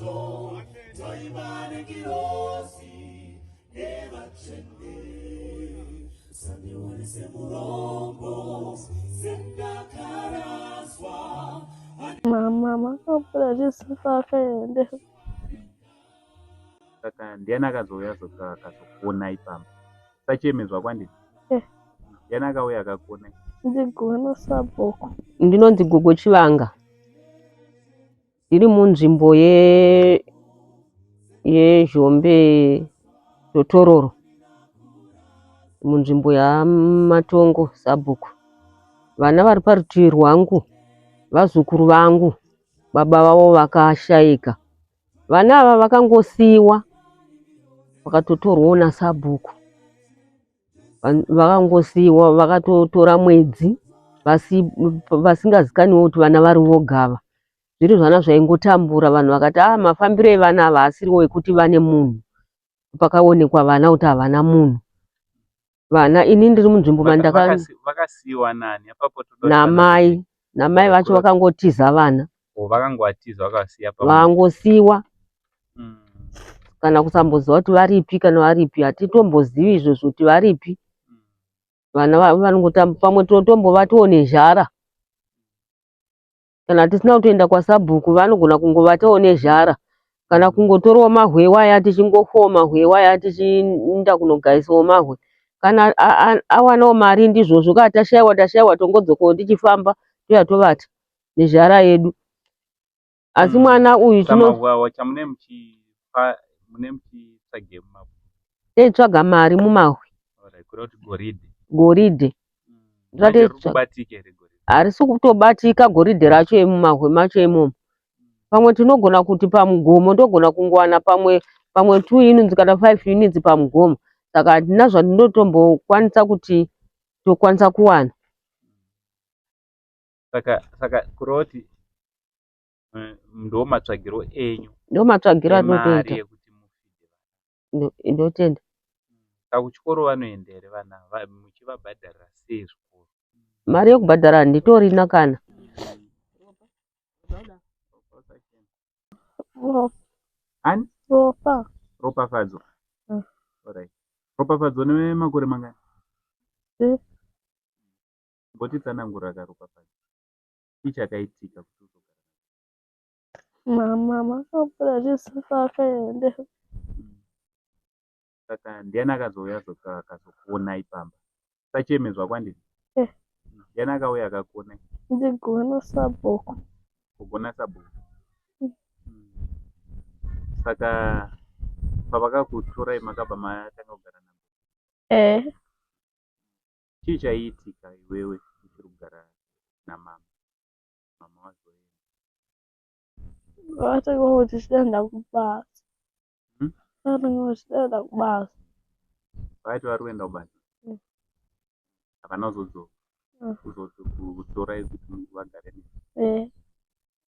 kwazvo toimba nengirozi nevatsvene usandione semurombo sendakaraswa. Mama makapura tisakaende. Saka ndiani akazouya akazokuonai pamba? Sachemedzwa kwandiri. Eh. Ndiani akauya akakuonai? Ndigona sabhuku. Ndinonzi Gogo Chivanga. Ndiri munzvimbo ye yeZhombe Totororo munzvimbo yaMatongo sabhuku. Vana vari parutivi rwangu vazukuru vangu baba vavo vakashaika. Vana ava vakangosiiwa vakatotorwawo nasabhuku. Vakangosiiwa vakatotora mwedzi vasingazikaniwo kuti vana vari voga ava. Zviri zvana zvaingotambura vanhu vakati ah mafambiro evana ava haasiriwo ekuti vane munhu. Pakaonekwa vana kuti havana munhu. Vana ini ndiri munzvimbo mandaka Vakasiiwa nani apapo toda kuti namai namai vacho vakangotiza vana. Oh, vakangovatiza vakavasiya pa Vangosiiwa kana kusamboziva kuti varipi kana varipi hatitombozivi izvozvo kuti varipi. Vana vanongotamba pamwe totombovatiwo nezhara. Kana tisina kutoenda kwasabhuku vanogona kungovatawo nezhara kana kungotorawo mahwewa aya tichingofowo mahwewa aya tichienda kunogaisawo mahwe. Kana awanawo mari ndizvozvo kana tashaiwa tashaiwa tongodzokawo tichifamba touya tovata nezhara yedu. Asi mwana uyu tino Samahwe awa chamune muchipa mune muchitsvage mumabwe. Teitsvaga mari mumahwe. Alright, kureva kuti goridhe. Goridhe. Manje riri kubatika here goridhe? Harisi kutobatika goridhe racho mumahwe macho imomo. Pamwe tinogona kuti pamugomo ndogona kungowana pamwe pamwe 2 units kana 5 units pamugomo. Saka handina zvandinotombokwanisa kuti tokwanisa kuwana. Saka saka kureva kuti ndo matsvagiro enyu. Ndo matsvagiro Emari atinotoita. yekuti mufidhe vana. Ndotenda. Saka kuchikoro vanoenda here vana ava muchivabhadharira sei zvikoro? Mari yekubhadhara handitorina kana. Ani? Ropa. Ropafadzo. Alright. Ropafadzo une makore mangani? Six. Mbotitsanangurira ka Ropafadzo. Chii chakaitika kuti uzogara? Mama makapura tisakaende. Saka ndiani akazouya akazokuonai pamba? Sachemedzwa kwandiri. Eh. Ndiani akauya akakuonai? Ndigona sabhuku. Kugona sabhuku. Saka pavakakutorai makabva matanga kugara navo. Eh. Chii chaiitika iwewe uchiri kugara namama? Mama wazoenda. Vatanga kuti tichienda kubasa. Vatanga kuti tichienda kubasa. Vakati vari kuenda kubasa. Havana kuzodzoka. Kuzokutorai kuti vagare nemi. Eh.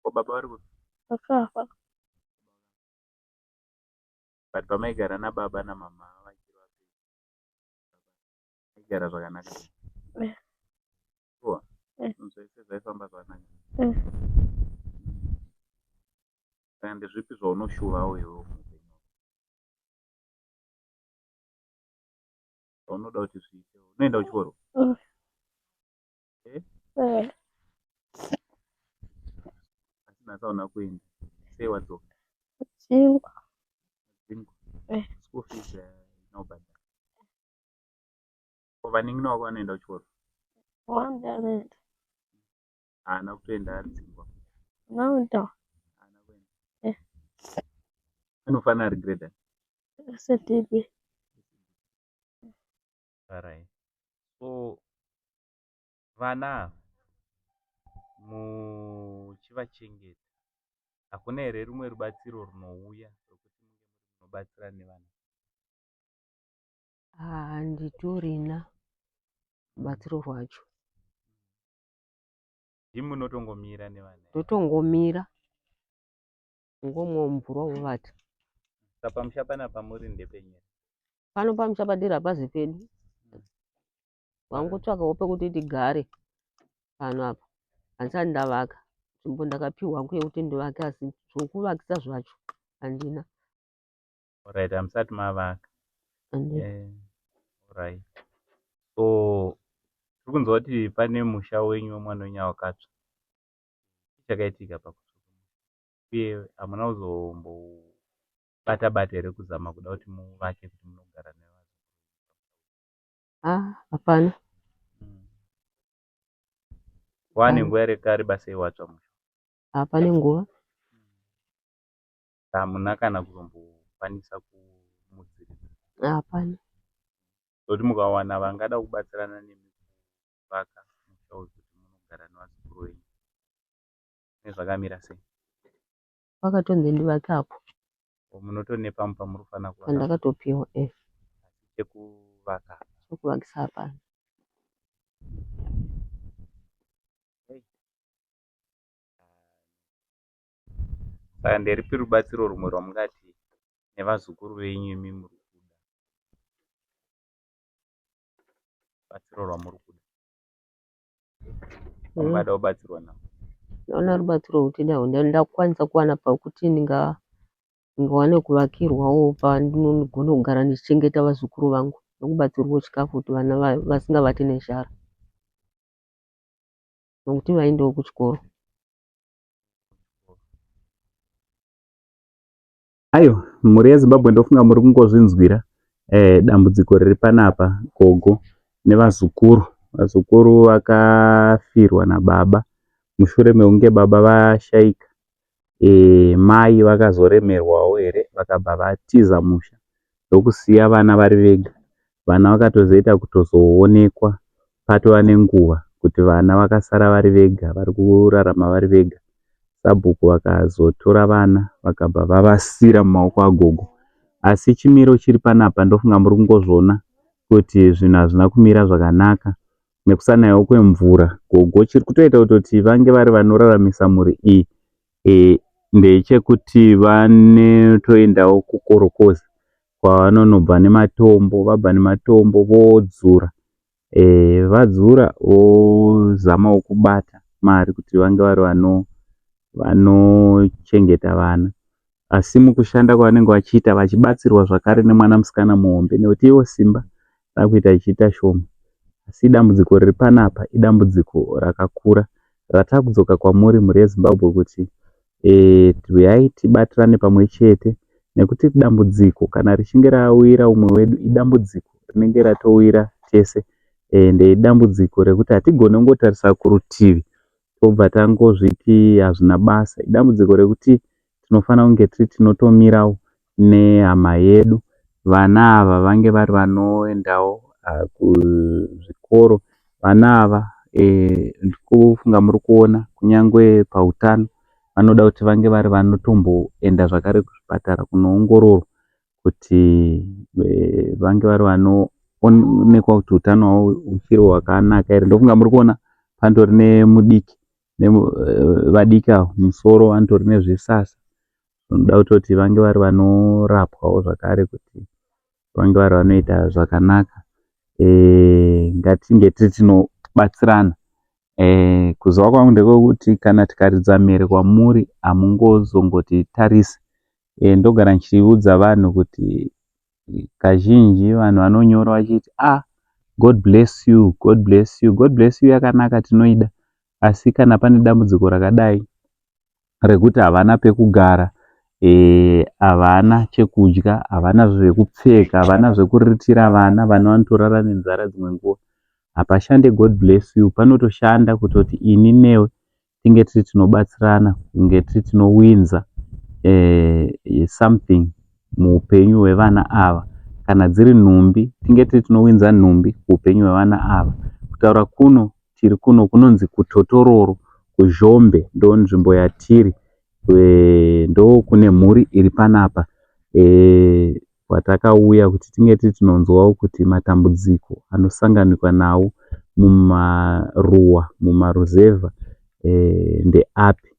Ko baba vari kupi? Vakafa. But pamaigara nababa namama vachiri vapenyu. Maigara zvakanaka. Eh. Sure. Eh. Zvese zvaifamba zvakanaka. Eh. Saka ndezvipi zvaunoshuvawo iwewe muupenyu hwako? Zvaunoda kuti zviite. Unoenda kuchikoro? Eh. Eh? Eh. Asi nhasi hauna kuenda. Sei wadzoka? Dzingwa. Dzingwa. Eh. School fees inobhadhara. Ko vanin'ina vako vanoenda kuchikoro? Wanda anoenda. Haana kutoenda adzingwa. Anoenda. Haana kuenda. Eh. Anofanira ari grade ani? SDB. Alright. So vana ava muchivachengeta hakuna here rumwe rubatsiro runouya rwekuti munge muri munobatsira nevana? Handitorina rubatsiro rwacho. Ndimi munotongomira nevana? Totongomira. Ngomwa mvura wovata. Saka pamusha panapa muri ndepenyu here? Pano pamusha padera hapazi pedu. Vangotsvakawo pekuti tigare pano apa. Handisati ndavaka. Nzvimbo ndakapiwa hangu yekuti ndivake asi zvokuvakisa zvacho. Handina. Alright, hamusati mavaka. Handina. Alright. So tiri kunzwa kuti pane musha wenyu wemwana wenyu wakatsva. Chii chakaitika pakutsva? Uye hamuna kuzombobata bata here kuzama kuda kuti muvake kuti munogara nevazukuru? Ah, hapana. Wane nguva yakareba sei watsva musha? Hapane nguva. Hamuna kana kuzombokwanisa kumudziridza? Hapana. Zvokuti mukawana vangada kubatsirana nemi kuvaka musha uyu kuti munogara nevazukuru venyu, nezvakamira sei? Pakatonzi ndivake apo. Munotone pamwe pamuri kufanira kuvaka? Pandakatopiwa, eh. Chekuvaka? Chekuvakisa hapana. Saka nderipi rubatsiro rumwe rwamungati nevazukuru venyu imi muri kuda? Rubatsiro rwamuri kuda vamungada kubatsirwa navo? Ndaona rubatsiro rwekuti ndakwanisa kuwana pakuti ndingawane kuvakirwawo pandinogona kugara ndichichengeta vazukuru vangu nokubatsirwawo chikafu kuti vana vasingavati nezhara nokuti vaendewo kuchikoro. Aiwa, mhuri yeZimbabwe ndofunga muri kungozvinzwira dambudziko riri panapa gogo nevazukuru. Vazukuru vakafirwa nababa mushure mekunge baba vashaika. Mai vakazoremerwawo here vakabva vatiza musha ndokusiya vana vari vega. Vana vakatozoita kutozoonekwa patova nenguva kuti vana vakasara vari vega vari kurarama vari vega. Sabhuku vakazotora vana vakabva vavasira mumaoko agogo. Asi chimiro chiri panapa ndofunga muri kungozviona kuti zvinhu hazvina kumira zvakanaka nekusanayawo kwemvura. Gogo chiri kutoita kutoti vange vari vanoraramisa mhuri iyi ndechekuti vanotoendawo kukorokoza kwavanonobva nematombo, vabva nematombo vodzura, vadzura vozamawo kubata mari kuti vange vari vanochengeta vana. Asi mukushanda kwavanenge vachiita vachibatsirwa zvakare nemwana musikana muhombe nekuti ivo simba rakuita richiita shoma. Asi dambudziko riri panapa idambudziko rakakura ratakudzoka kwamuri mhuri yeZimbabwe kuti huyai tibatirane pamwe chete nekuti dambudziko kana richinge rawira umwe wedu idambudziko rinenge ratowira tese ende idambudziko rekuti hatigoni kungotarisa kurutivi tobva tangozviti hazvina basa. Idambudziko rekuti tinofanira kunge tiri tinotomirawo nehama yedu. Vana ava vange vari vanoendawo kuzvikoro. Vana ava ndikufunga muri kuona kunyangwe pautano vanoda kuti vange vari vanotomboenda zvakare kuzvipatara kunoongororwa kuti vange vari vanoonekwa kuti utano hwavo huchiri hwakanaka here. Ndofunga muri kuona panotori nemudiki vadiki ava musoro vanotori nezvisasa zvinoda kutoti vange vari vanorapwawo zvakare kuti vange vari vanoita zvakanaka. Ngatinge tiri tinobatsirana. Kuziva kwangu ndekwekuti kana tikaridza mhere kwamuri hamungozongoti tarise. Ndogara ndichiudza vanhu kuti kazhinji vanhu vanonyora vachiti ah, God bless you, God bless you, God bless you yakanaka tinoida. Asi kana pane dambudziko rakadai rekuti havana pekugara, havana chekudya, havana zvekupfeka, havana zvekuriritira vana, vana vanotorara nenzara dzimwe nguva. Hapashande God bless you, panotoshanda kutoti ini newe tinge tiri tinobatsirana, kunge tiri tinowinza something muupenyu hwevana ava. Kana dziri nhumbi, tinge tiri tinowinza nhumbi kuupenyu hwevana ava. Kutaura kuno tiri kuno kunonzi kuTotororo kuZhombe ndo nzvimbo yatiri, ndo kune mhuri iri panapa kwatakauya kuti tinge tiri tinonzwawo kuti matambudziko anosanganikwa nawo mumaruwa mumaruzevha ndeapi.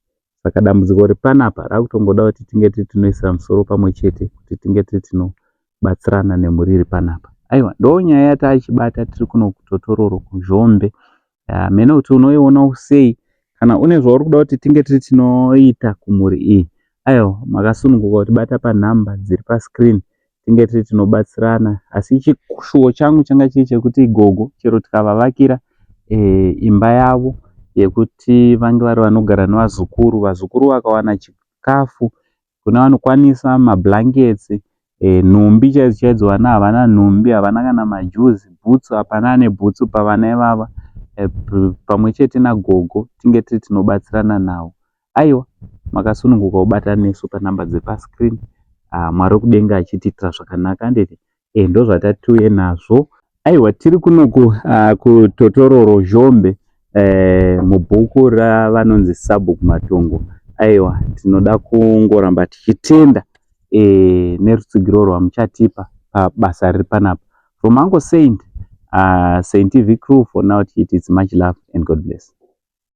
Saka dambudziko riri panapa rakutongoda kuti tinge tiri tinoisa musoro pamwe chete kuti tinge tiri tinobatsirana nemhuri iri panapa. Aiwa, ndo nyaya yatachibata tiri kuno kuTotororo kuZhombe. Hameno kuti unoionawo sei. Kana une zvauri kuda kuti tinge tiri tinoita kumhuri iyi, Aiwa makasununguka kutibata panhamba dziri pascreen tinge tiri tinobatsirana asi chishuwo changu changa chiri chekuti gogo chero tikavavakira e, imba yavo yekuti vange vari vanogara nevazukuru vazukuru vakawana chikafu kune vanokwanisa mablankets e, nhumbi chaidzo chaidzo vana havana nhumbi havana kana majuzi bhutsu hapana ane bhutsu pavana ivava e, pamwe chete nagogo tinge tiri tinobatsirana navo aiwa makasununguka kubata nesu panhamba dzepascreen ah, mwari wekudenga achitiitira zvakanaka handiti e, ndozvatatiuye nazvo aiwa tiri kunoku uh, kutotororo zhombe eh, mubhuku ravanonzi sabhuku matongo aiwa tinoda kungoramba tichitenda e, nerutsigiro rwamuchatipa pabasa riri panapa from uncle saint uh, saint tv crew for now tichiti it's much love and god bless.